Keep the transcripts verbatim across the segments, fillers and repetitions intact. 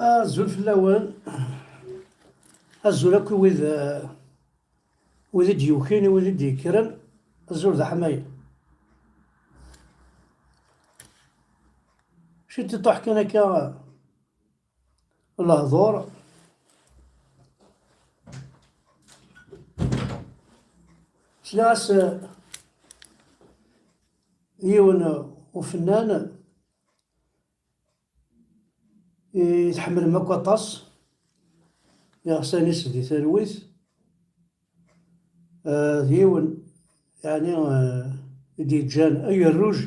Azul fell-awen. Azul akk i wid, eh, wid i d-yukin, i wid i d-yekkren. Azul d aḥmayen. Ciṭ iṭuḥ kan akka lehdur. Sliɣ-as, eh, yiwen ufennan i tḥemmlem akk aṭas, iɣsan-is di talwit, eh, d yiwen, yeɛni, eh, i d-yeǧǧan agerruj,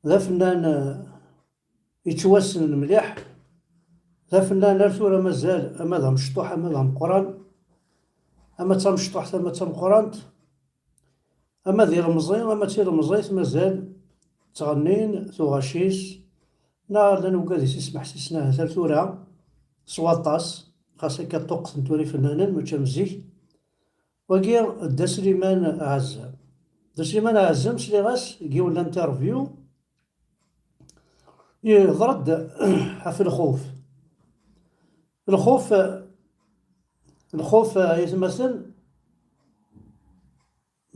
d afennan, eh, yettwassnen mliḥ, d afennan ar tura mazal, ama d amecṭuḥ, ama d ameqqran, ama d tamecṭuḥt, ama d tameqqrant, ama d ilemẓi, ama d tilemẓit, mazal ttɣennin tuɣac-is, neɣ llan wigad i s-ismeḥsisen ahat ar tura, s waṭas, xas akka ṭṭuqqet n tura ifennanen, mačči am zik. Wagi, Dda Sliman Ɛazem. Dda Sliman Ɛazem, sliɣ-as deg yiwen n l'interview, yehḍer-d ɣef lxuf. Lxuf, lxuf, ay atmaten,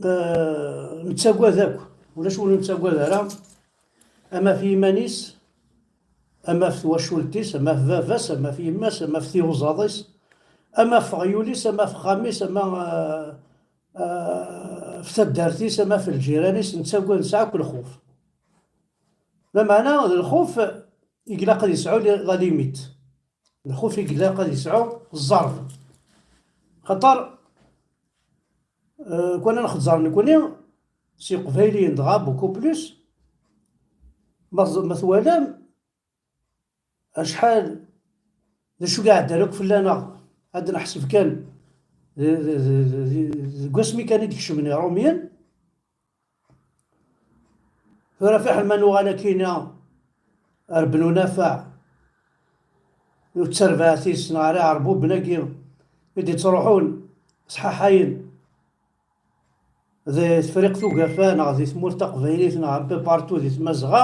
eh, nettagad akk. Ulac win ur nettagad ara. Ama ɣef yiman-is, ama ɣef twacult-is, ama ɣef baba-s, ama ɣef yemma-s, ama ɣef tiyuzaḍ-is, ama ɣef uɣyul-is, ama ɣef uxxam-is, ama, eh, eh, ɣef taddart-is, ama ɣef lǧiran-is, nettagad, nesɛa akk lxuf. Lameɛna d lxuf i ilaq ad yesɛu li-, la limite. Lxuf i ilaq ad yesɛu ẓẓerb. Xaṭer, eh, kwan ad nxeẓẓer nekni, s Iqbayliyen dɣa, beaucoup plus, ma tẓ-, ma twalam acḥal d acu i iɛeddan akk fell-aneɣ, ad neḥseb kan d, d, d, d, d, deg wasmi kan i d-kecmen Iṛumyen, tura fiḥel ma nuɣal akkin ar Bnu Nafaɛ, d tarbaɛt-is, neɣ ar Iɛerbuben-agi i d-ittruḥun sḥaḥayen di Tefriqt Ugafa, neɣ di tmurt taqbaylit, neɣ un peu partout di Tmazɣa,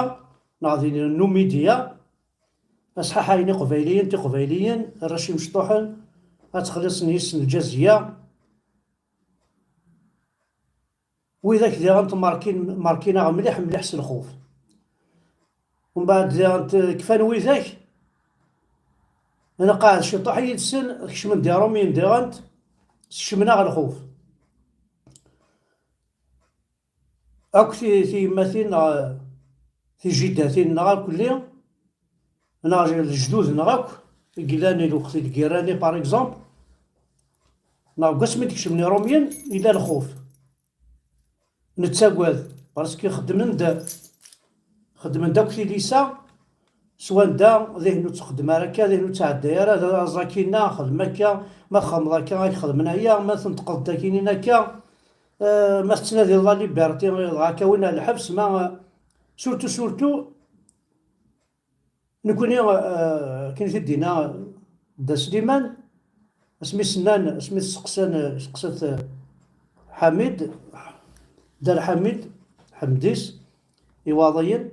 neɣ di Numidya, sḥaḥayen Iqbayliyen, Tiqbayliyin, arrac imecṭuḥen, ad ttxelliṣen yis-sen Lǧaziya. Widak diɣen markin, markin-aɣ mliḥ, mliḥ s lxuf. Umbeɛd diɣen t-, kfan widak, nqeɛɛed ciṭuḥ yid-sen, kecmen-d Iṛumyen diɣen, skecmen-aɣ lxuf. Akk ti-, tiyemmatin neɣ tijiddatin neɣ akk-lli, neɣ lejdud-nneɣ akk, i yellan i lweqt i d-ggiran, par exemple, neɣ deg wasmi d-kecmen Iṛumyen, yella lxuf. Nettagad, parce que xeddmen-d, xeddmen-d akk tilisa, s wanda dihin ur txeddem ara akka, dihin ur tɛedday ara, d aẓ-, akkinna, xdem akka, ma txedmeḍ akka, ad k-xedmen aya, ma tneṭqeḍ-d akkin-in akka, eh, ma tettnadiḍ la liberté, dɣa akka win ar lḥebs, ma, surtout, surtout, Nekni, eh, akken i t-id-yenna Dda Sliman, asmi s-nnan, asmi t-seqsan, seqsat, eh, Ḥamid, Dda Lḥamid, Ḥemdis, Iwaḍiyen,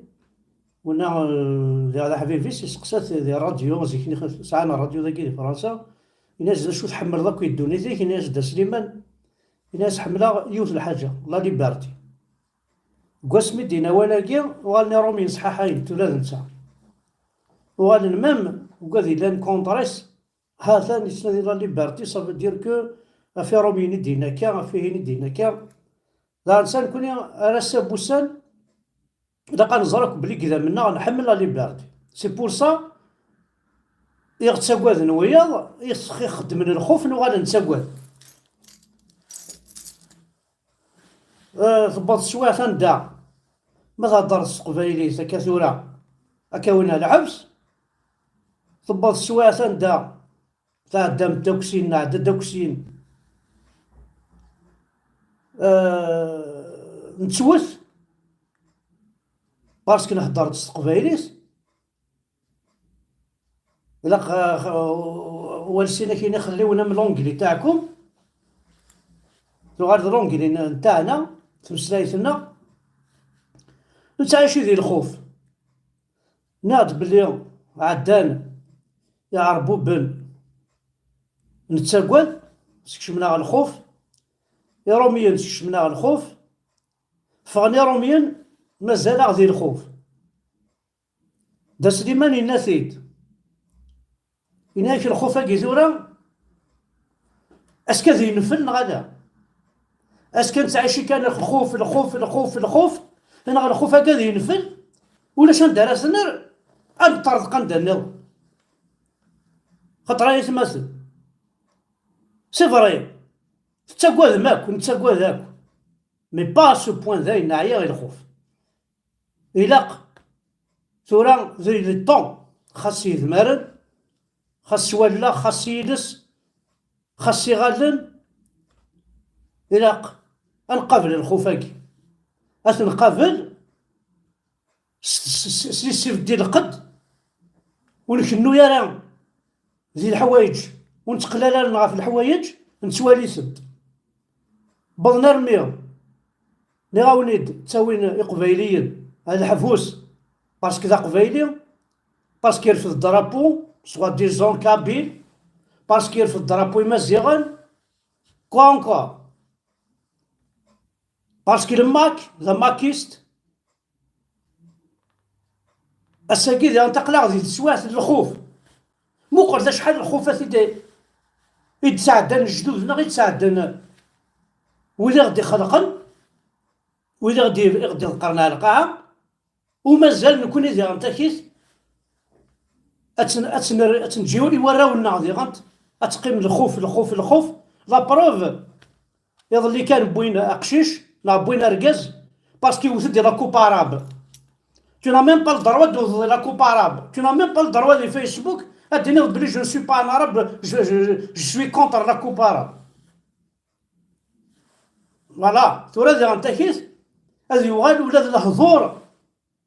winna, eh, d, d aḥbib-is, iseqsa-t di ṛṛadyu, zik-nni sɛan ṛṛadyu dagi di Fransa, yenna-as: "D acu tḥemmleḍ akk di ddunit-ik?" Yenna-as Dda Sliman, yenna-as: "Ḥemmleɣ yiwet n lḥaǧa, la liberté." Deg wasmi d-yenna awal-agi, uɣalen Iṛumyen sḥaḥayen-t ula d netta. Uɣalen même, ugad yellan contre-s, ha-t-an yettnadi la liberté, ça veut dire que ɣef Iṛumyen i d-yenna akka, ɣef wihin i d-yenna akka. Daɣen sa nekni, ar ass-a n wussan, ilaq ad neẓra akk belli deg idammen-nneɣ nḥemmel la liberté. C'est pour ça i ɣ-ttagaden wiyaḍ, i ɣ-xeddmen lxuf, nuɣal nettagad. Eh, tewweḍ teswiɛt anda ma theddreḍ s teqbaylit akka tura, ad k-awin ar lḥebs. Tewweḍ teswiɛt anda tɛeddam-d akk sin, nɛedda-d akk sin, eh, nettwet, parce que nhedder-d s teqbaylit. Ilaq, eh, wal sin akkin ixelliwen am l'anglais taakum. Tuɣal d l'anglais n-, ntaɛna, tmeslayt-nneɣ. Nettɛici di lxuf. Nniɣ-d belli ɛeddan Iɛerbuben nettagad, sekcmen-aɣ lxuf. Iṛumyen sekcmen-aɣ lxuf. Ffɣen Iṛumyen, mazal-aɣ di lxuf. Dda Sliman yenna-t-id. Yenna-yak lxuf-agi tura, est-ce que ad yenfel neɣ ala? Est-ce que nettɛici kan lxuf, lxuf, lxuf, lxuf, neɣ lxuf-agi ad yenfel? Ulac anda ara t-nerr, ad neṭṭerḍeq anda nniḍen. Xaṭer ay atmaten, c'est vrai, tettagadem akk, nettagad akk. Mais pas à ce point, dayen neɛya i lxuf. Ilaq tura, d le temps, xas yedmaren, xas s wallaɣ, xas s yiles, xas s iɣallen, ilaq ad nqabel lxuf-agi. Ad t-nqabel s, s, s, s yisibeddi lqedd, ur nkennu ara di leḥwayeǧ, ur nettqellal ara ɣef leḥwayeǧ, nettwali-tent. Wwḍen armi, nniɣ-awen-id, ttawin Iqbayliyen ar leḥbus, parce que d Aqbayli, parce que yerfed drapeau, soi-disant kabyle, parce que yerfed drapeau Imaziɣen, quoi encore? Parce que le Mac, d amakist, ass-agi diɣen aql-aɣ di teswiɛt n lxuf. Muqel d acḥal n lxufat i d, i d-sɛeddan lejdud-nneɣ, i d-sɛeddan wid i ɣ-d-ixelqen, wid i ɣ-d-, i ɣ-d-iḍeqqren ar lqaɛa, u mazal nekkni diɣen takit ad ten-, ad ten-, ad ten-ǧǧi i warraw-nneɣ diɣen, ad teqqim lxuf, lxuf, lxuf. La preuve, iḍelli kan wwin aqcic, neɣ wwin argaz, parce que yewwet-d di la coupe arabe. Tu n'as même pas le droit de la coupe arabe. Tu n'as même pas le droit de Facebook ad d-tiniḍ belli je ne suis pas un arabe, je, je, je suis contre la coupe arabe. Voilà, tura diɣen takit ad yuɣal ula d lehdur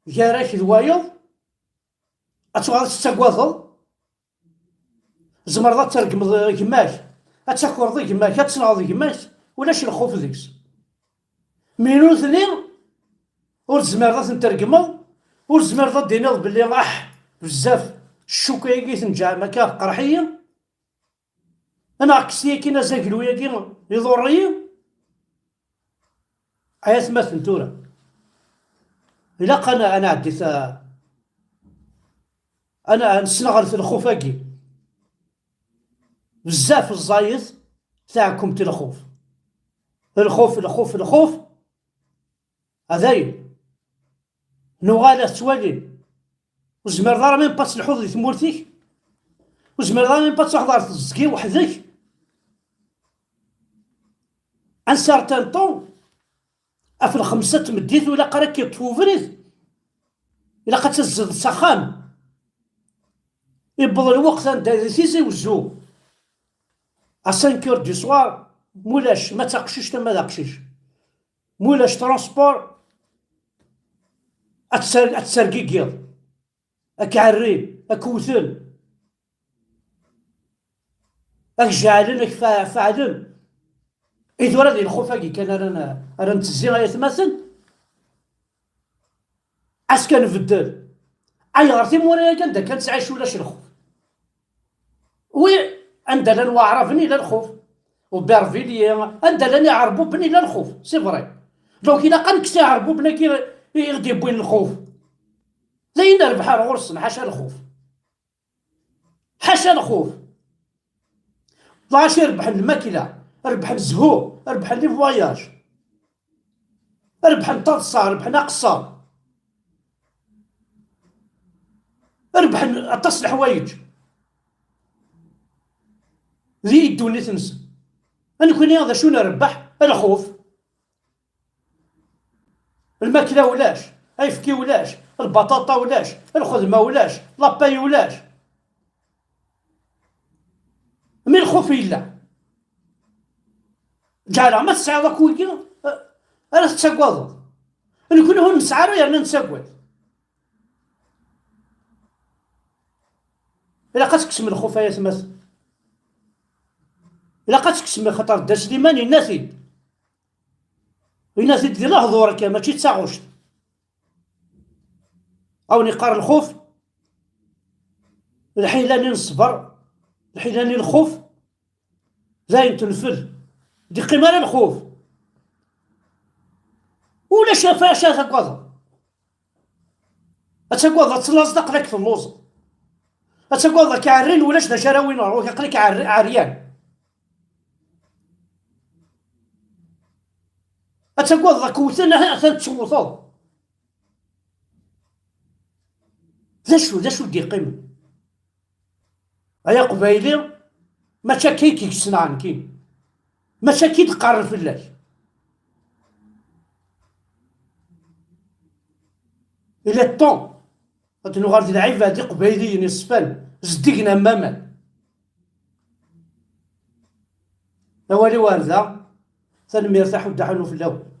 gar-ak d wayeḍ, ad tuɣaleḍ tettagadeḍ. Tzemreḍ ad tergmeḍ gma-k, ad takreḍ gma-k, ad tenɣeḍ gma-k, ulac lxuf deg-s. Mi nutni ur tezmireḍ ad ten-tergmeḍ, ur tezmireḍ ad d-tiniḍ belli ah, bezzaf, ccuka-agi tenǧeɛ akka teqreḥ-iyi, ad neɣ kkes-iyi-kin azaglu-agi iḍurr-iyi. Ay atmaten tura, ilaq ad n-, ad nɛeddi ta-, ad n-, ad nesneɣret lxuf-agi. Bezzaf ẓẓayet taɛkumt n lxuf. Lxuf, lxuf, lxuf. Dayen. Nuɣal ad tettwalim. Ur tezmireḍ ara même pas ad telḥuḍ di tmurt-ik. Ur tezmireḍ ara même pas ad truḥeḍ ɣer teẓgi weḥd-k. Un certain temps, ɣef lxemsa n tmeddit, ur ilaq ara ad k-yeṭṭef ubrid. Ilaq ad tazzeḍ s axxam. Iwweḍ lweqt anda di Tizi Wezzu, à cinq heures du soir, mulac, ma d taqcict, ma d aqcic, mulac transport, ad tser-, ad tsergigiḍ, ad k-ɛerrin, ad k-wten, ad k-jeɛlen, ad k-fa-, faɛlen. I tura di lxuf-agi kan ara n-, ara nettezzi ay atmaten? Ass kan nbeddel. Ayɣer timura-agi anda kan ttɛic ulac lxuf? Oui, anda llan Waɛraben yella lxuf. Aubervilliers, anda llan Iɛerbuben yella lxuf, c'est vrai. Donc ilaq ad nekkes Iɛerbuben-agi i, i ɣ-d-yewwin lxuf. D ayen nerbeḥ ar ɣur-sen, ḥaca lxuf. Ḥaca lxuf. Lɣaci rebḥen lmakla, rebḥen zzhu, rebḥen les voyages, rebḥen taḍsa, rebḥen aqeṣṣer, rebḥen aṭas n leḥwayeǧ di ddunit-nsen. Nekkni d acu nrebbeḥ? Lxuf. Lmakla ulac, ayefki ulac, lbaṭaṭa ulac, lxedma ulac, la paye ulac. Mi lxuf yella, ǧeɛleɣ ma tesɛiḍ akk wigi, eh, ara tettagadeḍ. Nekkni ur nesɛi ara yerna nettagad. Ilaq ad tekksem lxuf ay atmaten. Ilaq ad tekksem, xaṭer Dda Sliman yenna-t-id. Yenna-t-id di lehdur akka, mačči d taɣect. Awen iqqar lxuf, Lḥila-nni n ṣṣber, lḥila-nni n lxuf, dayen tenfel. D-iqqim ara lxuf. Ulac acu ara tagadeḍ. Ad tagadeḍ ad tellaẓeḍ, aql-ak telluẓeḍ. Ad tagadeḍ ad k-ɛerrin, ulac d acu ara win ɣer ɣur-k, aql-ak ɛer-, ɛeryan. Ad tagadeḍ ad k-wten, atan tettewteḍ. D acu, d acu d-iqqimen? Ay aqbayli, mačči akka i k-id-sneɣ nekkin. Mačči akka i d-qqaren fell-ak. Il est temps ad nuɣal d lɛibad iqbayliyen iṣfan, zeddigen am waman. Awal-iw ar da, tanemmirt a Ḥuddu Ḥannu fell-awen.